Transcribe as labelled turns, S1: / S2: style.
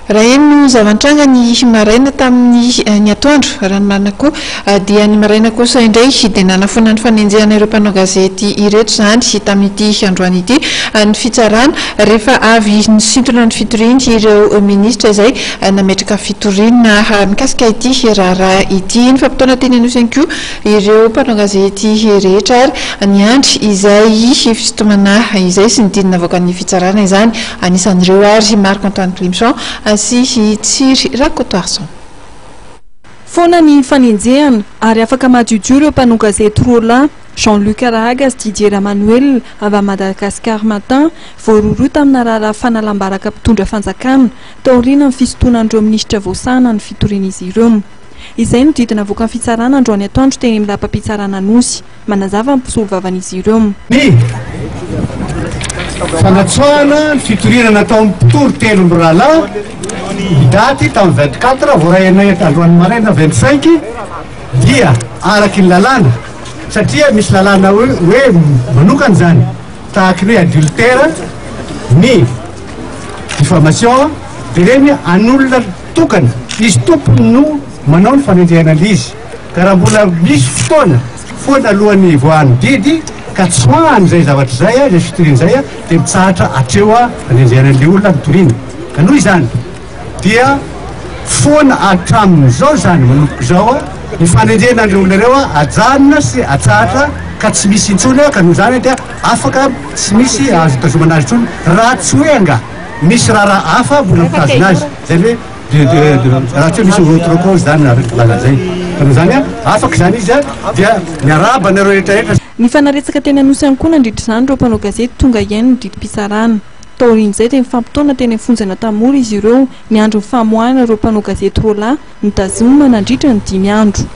S1: Raha eny no zava-nitranga ny maraina tamin'ny ny atoandro, raha ny marina koa dia ny maraina kosa indray dia nanafoana ny fanenjehana ireo mpanao gazety ireto izany tamin'ity androany ity ny fitsarana rehefa avy nisintona ny fitoriany ireo minisitra izay nametraka fitoriana mikasika ity raharaha ity. Nifampitaona teny Anosy ihany koa ireo mpanao gazety rehetra ary niandry izay fisintomana izay sy ny didy navoakan'ny fitsarana izany. Anisan'ireo ary Marc Antoine Climchon sy i Tsiry Rakotoarison.
S2: Foana ny fanenjehana ary afaka madiodio ireo mpanao gazety roa lahy, Jean Luc Rahaga sy Didier Ramanoelina avy amin'ny Madagascar Matin, voarohirohy tamina raharaha fanalam-baraka mpitondra fanjakana, taorian'ny fisintonan'ireo minisitra voasahana ny fitorian'izy ireo. Izay no didy navoakan'ny fitsarana androany atoandro teny amin'ny lapam-pitsarana Anosy. Manazava ny mpisolovavan'izy ireo.
S3: Ny fanatsoahana ny fitoriana nataon'ny mpitory telo mirahalahy ny daty tamin'ny 24 voaray anay androany maraina 25 dia araky ny lalàna satria misy lalàna hoe manokana izany tahaky ny hoe adultère ny diffamation dia ireny an'olona tokana izy tompony no manao ny fanenjehana an'izy Ka raha mbola misy fotoana foana alohan'ny hivoahan'ny didy ka tsoahany izay zavatra izay, izay fitoriana izay, dia mitsahatra hatreo anenjehana an'ilay olona nitoriana. Ka noho izany dia foana hatramin'izao izany manomboka izao ny fanenjehana an'ireo olona ireo, ajanona sy atsahatra ka tsy misy intsony, ka noho izany dia afaka tsy misy azo itazomana azy intsony raha tsy hoe angaha misy raharaha hafa mbola mitazona azy. Izany hoe. Raha tsy hoe misy autre cause zany araka laza zay. Fa noho izany afaka izany izy dia miarahaba anareo rehetra rehetra.
S2: Nifanaretsaka teny Anosy ihany koa nandritra izany ireo mpanao gazety tonga hihaino ny didim-pitsarana. Taorian'izay dia nifampitaona teny amin'ny fonjan'Antanimora izy ireo niandry ny famoahana ireo mpanao gazety roalahy notazomina nandritra ny dimy andro.